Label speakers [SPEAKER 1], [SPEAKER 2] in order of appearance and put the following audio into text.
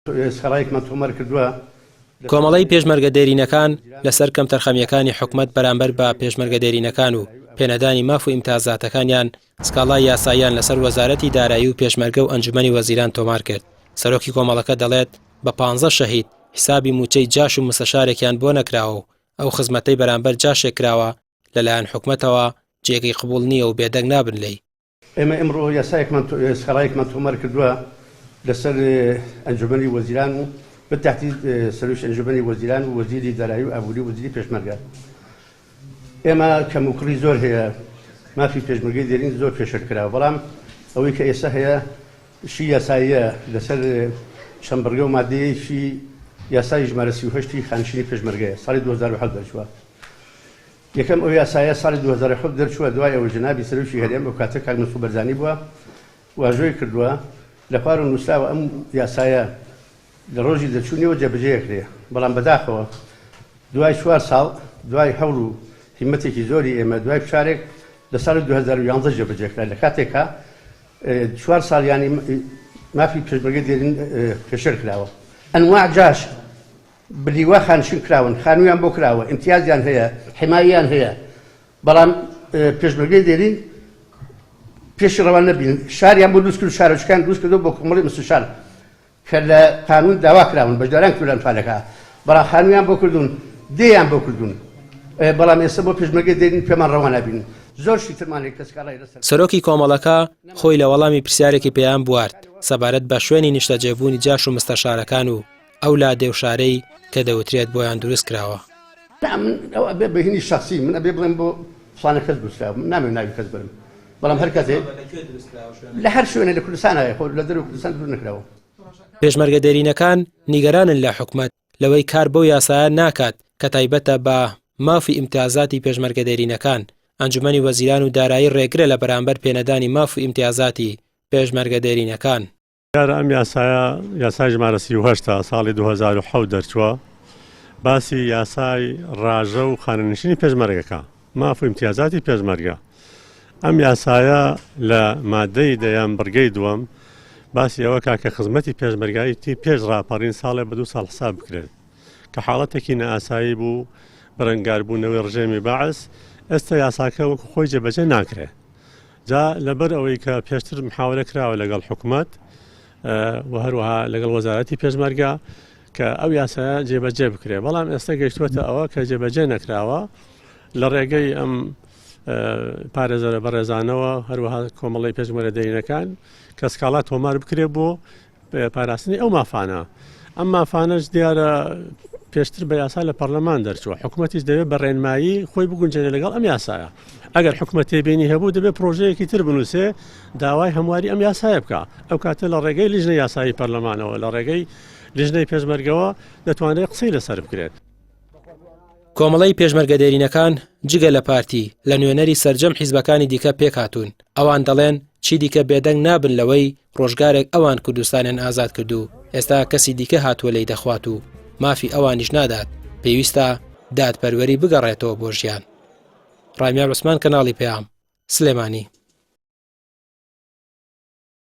[SPEAKER 1] سکاڵایەکمان تۆمار کردووە.
[SPEAKER 2] کۆمەڵەی پێشمەرگە دێرینەکان لەسەر کەمتەرخەمییەکانی حکومەت بەرامبەر بە پێشمەرگە دێرینەکان و پێنەدانی ماف و ئیمتازاتەکانیان سکاڵای یاساییان لەسەر وەزارەتی دارایی و پێشمەرگە و ئەنجومەنی وەزیران تۆمار کرد. سەرۆکی کۆمەڵەکە دەڵێت، بە پانزە شەهید حیسابی مووچەی جاش و مستەشارێکیان بۆ نەکراوە و ئەو خزمەتەی بەرامبەر جاشێک کراوە لەلایەن حکومەتەوە جێگەی قبوڵ نییە و بێدەنگ نابن لێی.
[SPEAKER 1] ئێمە ئمڕۆ یاسایەکمان سکاڵایەکمان تۆمار کردووە لەسەر ئەنجومەنی وەزیران و بالتحدید سەرۆکی ئەنجومەنی وەزیران و وەزیری دارایی و ئابووری و وەزیری پێشمەرگە. ئێمە کەموکوڕی زۆر هەیە، مافی پێشمەرگەی دێرین زۆر پێشێل کراوە، بەڵام ئەوەی کە ئێستا هەیە شی یاساییە لەسەر چەند بڕگە و مادەیەکی یاسای ژمارە 38 ی خانشینی پێشمەرگەیە ساڵی 2007 دەرچووە. یەکەم ئەو یاسایە ساڵی 2007 دەرچووە دوای ئەوەی جەنابی سەرۆکی هەرێم ئەو کاتە کاک مەسعود بەرزانی بووە واژۆی کردووە لە خوارەوە نووسراوە ئەم یاسایە لە ڕۆژی دەرچوونیەوە جێبەجێ ئەکرێ بەڵام بەداخەوە دوای چوار ساڵ دوای هەوڵ و هیمەتێکی زۆری ئێمە دوای فشارێک لە ساڵی 2011 جێبەجێ کرا لە کاتێکا چوار ساڵ یانی مافی پێشمەرگەی دێرین پێشێل کراوە ئەنواع جاش بلیوا خانشین کراون خانوویان بۆ کراوە ئیمتیازیان هەیە حماییان هەیە بەڵام پێشمەرگەی دێرین پێشی ڕەوان نەبین شاریان بۆ دروست کرد شارۆچکان دروست کردو بۆ کۆمەڵی مستشار کە لە قانون داوا کراون بەشداران کردوون لە ئەنفالەکە بەڵام خانوویان بۆ کردوون دێیان بۆ کردوون بەڵام ئێستا بۆ پێشمەرگە دێرین پێمان ڕەوا نابینن زۆر شتی ترمان هەیە کە سکاڵای لەسەر
[SPEAKER 2] سەرۆکی کۆمەڵەکە خۆی لە وەڵامی پرسیارێکی پەیام بوارد سەبارەت بە شوێنی نیشتەجێبوونی جاش و مستەشارەکان و ئەو لادێ و شارەی کە دەوترێت بۆیان دروست کراوە.
[SPEAKER 1] نا من ئەو ئەبێ بە هینی شەخسی من ئەبێ بڵێم بۆ فڵانە کەس دروست کراوە من نامەوێ ناوی کەس بەرم بەڵام هەر کەسێ لە هەر شوێنێ لە کوردستان هەیە خۆ لە دەرەوەی کوردستان دروست نەکراوە.
[SPEAKER 2] پێشمەرگە دێرینەکان نیگەرانن لە حکومەت لەوەی کار بەو یاسایە ناکات کە تایبەتە بە مافی ئیمتیازاتی پێشمەرگە دێرینەکان، ئەنجومەنی وەزیران و دارایی ڕێگرە لە بەرامبەر پێنەدانی ماف و ئیمتیازاتی پێشمەرگە دێرینەکان.
[SPEAKER 3] دیارە ئەم یاسایە یاسای ژمارە 38 ە ساڵی 2007 دەرچووە باسی یاسای ڕاژە و خانەنشینی پێشمەرگەکە ماف و ئیمتیازاتی پێشمەرگە ئەم یاسایە لە مادەی دەیان بڕگەی دووەم باسی ئەوە کا کە خزمەتی پێشمەرگایەتی پێش ڕاپەڕین ساڵێ بە دوو ساڵ حساب بکرێت کە حاڵەتێکی نائاسایی بوو بەرەنگاربوونەوەی ڕژێمی بەعس ئێستا یاساکە وەکو خۆی جێبەجێ ناکرێت جا لەبەر ئەوەی کە پێشتر محاولە کراوە لەگەڵ حکومەت و هەروەها لەگەڵ وەزارەتی پێشمەرگە کە ئەو یاسایە جێبەجێ بکرێ بەڵام ئێستا گەیشتووەتە ئەوە کە جێبەجێ نەکراوە لە ڕێگەی ئەم پارێزەرە بەڕێزانەوە هەروەها کۆمەڵی پێشمەرە دەینەکان کە سکاڵا تۆمار بکرێ بۆ پاراستنی ئەو مافانە. ئەم مافانەش دیارە پێشتر بە یاسا لە پەرلەمان دەرچووە، حکومەتیش دەبێت بە ڕێنمایی خۆی بگونجێنێت لەگەڵ ئەم یاسایە. ئەگەر حکومەت تێبینی هەبوو دەبێت پرۆژەیەکی تر بنووسێ داوای هەمواری ئەم یاسایە بکا. ئەو کاتە لە ڕێگەی لیژنەی یاسایی پەرلەمانەوە، لە ڕێگەی لیژنەی پێشمەرگەوە دەتوانرێت قسەی لەسەر بکرێت.
[SPEAKER 2] کۆمەڵەی پێشمەرگە دێرینەکان جگە لە پارتی، لە نوێنەری سەرجەم حیزبەکانی دیکە پێکهاتوون، ئەوان دەڵێن چیدیکە بێدەنگ نابن لەوەی ڕۆژگارێک ئەوان کوردستانیان ئازاد کرد و ئێستا کەسی دیکە هاتووە لێی دەخوات و مافی ئەوانیش نادات، پێویستە دادپەروەری بگەڕێتەوە بۆ ژیان. ڕامیار عوسمان کەناڵی پەیام، سلێمانی.